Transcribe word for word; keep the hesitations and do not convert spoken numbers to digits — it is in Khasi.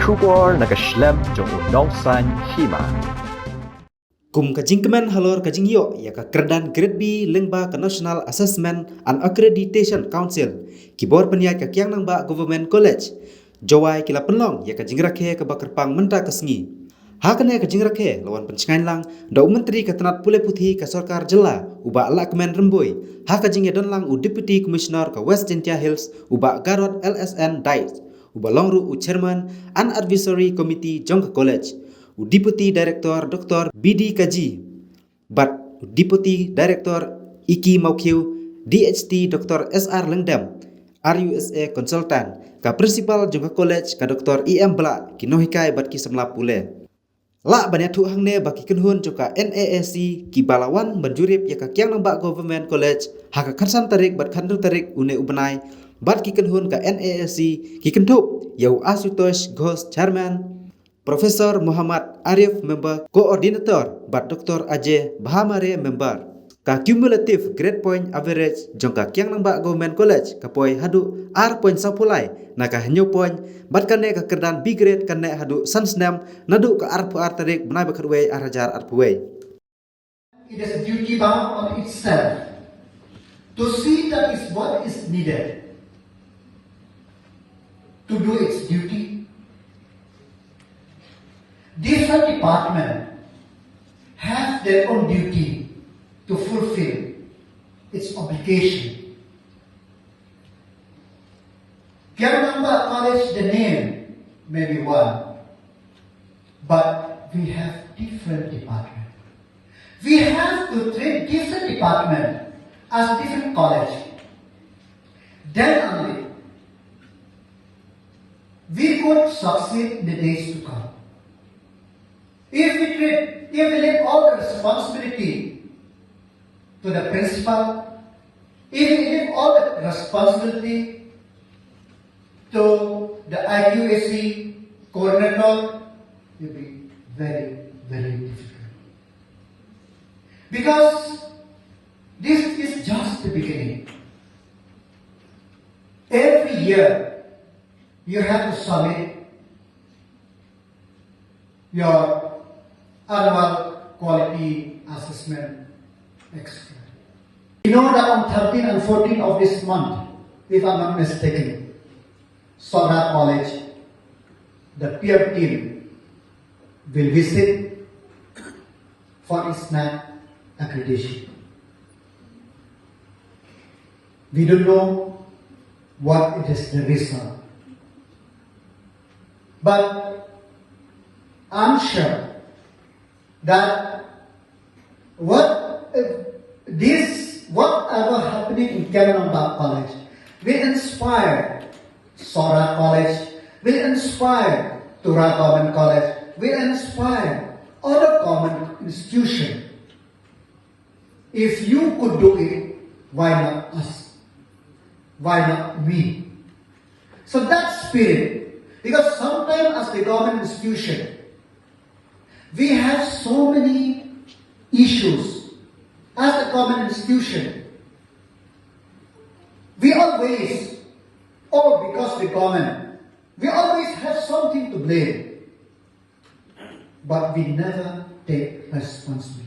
Khubor na ka shlem jong u nongsan hima. Kum ka jingkmen halor ka jingïoh ïa ka kyrdan Grade B lyngba ka National Assessment and Accreditation Council, ki bor pynïaid ka Kiang Nangbah Government College, Jowai, ki la pynlong ïa ka jingrakhe kaba kyrpang mynta ka sngi. Ha kane ka jingrakhe la wan pynshngaiñ lang da u Myntri ka tnat pule puthi ka Sorkar Jylla, u Bah Lahkmen Rymbui, ha ka jingïadon lang u Deputy Commissioner ka West Jaintia Hills, u Bah Garod L S N Dykes, uba long ruh u Chairman and Advisory Committee jong ka college, u Deputy Director Doctor B D Kaji, bad u Deputy Director Iki Mawkhiew, D H T Doctor S R Lyngdem, R U S A Consultant, ka Principal jong ka college ka Doctor E M Blah, ki nonghikai bad ki samla pule. Lah ban ïathuh hangne ba ki kynhun jong ka N A A C kiba la wan ban jurip ïa ka Kiang Nangbah Government College ha ka khatsan tarik bad khathynriew tarik une u bnai, bad ki kynhun ka N A A C ki kynthup ïa u Ashutosh Ghosh, Chairman, Professor Muhammad Arif, Member Coordinator, bad Doctor Ajay Bhamare, Member. Ka cumulative grade point average jong ka Kiang Nangbah Government College ka poi haduh ar point saw phew lai na ka hynñiew point, bad kane ka kyrdan B grade kan neh haduh san snem naduh ka arphew ar tarik bnai ba khatwei ar hajar arphew wei. It is duty bound on itself to see that is what is needed to do its duty. Different department have their own duty to fulfill its obligation. Kiang Nangbah College, the name may be one, but we have different department. We have to treat different department as different college. Then only we could succeed in the days to come. If we treat, if we leave all the responsibility to the principal, if we leave all the responsibility to the I Q A C coordinator, it will be very, very difficult. Because this is just the beginning. Every year, you have to submit your annual quality assessment, et cetera. You know that on thirteen and fourteen of this month, if I'm not mistaken, Sohra College, the peer team will visit for its NAAC accreditation. We don't know what it is the result. But I'm sure that what, uh, this, whatever happening in Kiang Nangbah College will inspire Sohra College, will inspire Tura Government College, will inspire other government institution. If you could do it, why not us? Why not me? So that spirit, because sometimes as the government institution, we have so many issues as a government institution. We always, oh, because the government, we always have something to blame. But we never take responsibility.